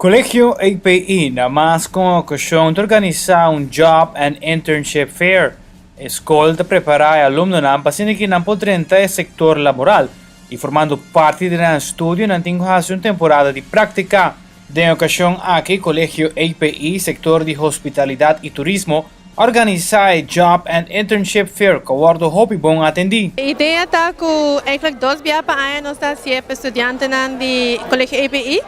Colegio API na mas cu un ocasion ta organisa un Job and Internship Fair. E scol ta prepara e alumnonan pa asina cu nan por drenta e sector laboral y formando parti di nan estudio nan tin cu haci un temporada di practica. Den e ocasion aki Colegio API sector di Hospitalidad y Turismo a organisa e Job and Internship Fair cu a wordo hopi bon atendi. E idea ta cu eigenlijk dos bia pa aña nos ta hacié pa estudiantenan di Colegio API.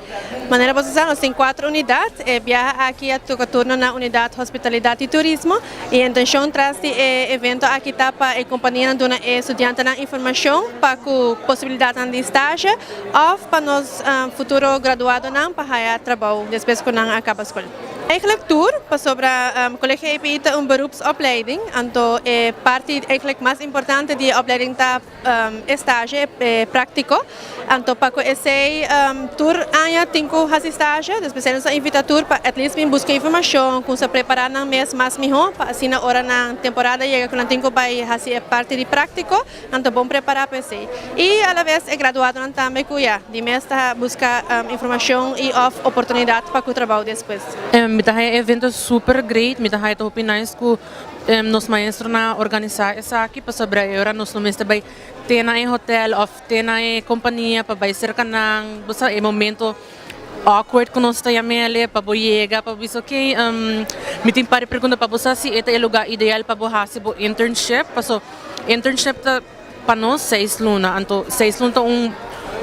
Manera boso sa nos tin cuatro unidad, e biaha aki a toca turno na unidad Hospitalidad y Turismo y e intencion tras di e evento aki ta pa e companianan duna e estudiantenan informacion pa cu posibilidadnan di stage of pa nos futuro graduadonan pa haya trabou despues cu nan a caba scol. Eigenlijk tur, pasobra Colegio EPI ta un beroepsopleiding, anto e parti eigenlijk mas importante di e opleiding ta e stage, e practico. Anto pa cu esey tur aña tin cu haci stage, dus p'esey nos a invita tur pa at least bin busca informacion, cuminsa prepara nan mes mas miho, pa asina ora nan temporada yega cu nan tin cu bay haci e parti di practico, Nan ta bon prepará pa esei. I alaves e graduadonan tambe ku ya di mes ta buska informashon i òf oportunidat pa ku trabou despues. Mi ta haya e evento super great, mi ta haya ta hopi nice ku nos maestronan a organisá esaki pasobra e ora nos no mester bai te na e hotel òf te na e kompania pa bai serka nan, bo sa e momento awkward ku nos ta yam'el pa bo yega pa bo bisa ok mi tin par di pregunta pa bo sa si e ta e lugar ideal pa bo hasi bo internship paso internship ta pa nos 6 luna. Anto 6 luna ta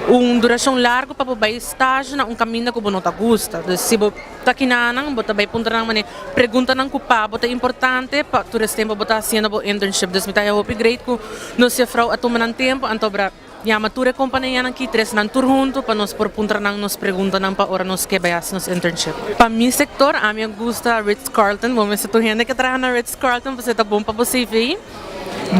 un durashon largu pa bo bai stage na un kaminda ku bo no ta gusta. Dus si bo ta kinanan, bo ta bai puntra nan manera preguntanan ku pa bo ta importante pa tur es tempu bo ta hasiendo bo internship. Dus mi ta hopi great ku nos juffrouw a tuma nan tempu anto bra yama tur e kompanianan aki, tres nan tur huntu pa nos por puntra nan nos preguntanan pa ora nos ke bai hasi nos internship. Pa mi sektor, ami a gusta Ritz Carlton. Bo mester tur hende ke traha na Ritz Carlton pasobra ta bon pa bo CV.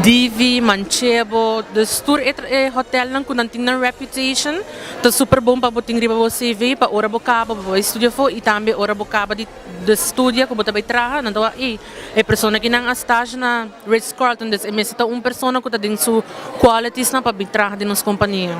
Divi, Manchebo, dus tur e hotelnan ku nan tin nan reputation ta super bon pa bo tin riba bo CV pa ora bo kaba bo bai studia afó i tambe ora bo kaba di studia ku bo ta bai traha nan ta wak ey e persona ki nan a stage na Ritz Carlton, dus e mester ta un persona ku ta den su qualities nan pa bin traha den nos kompania.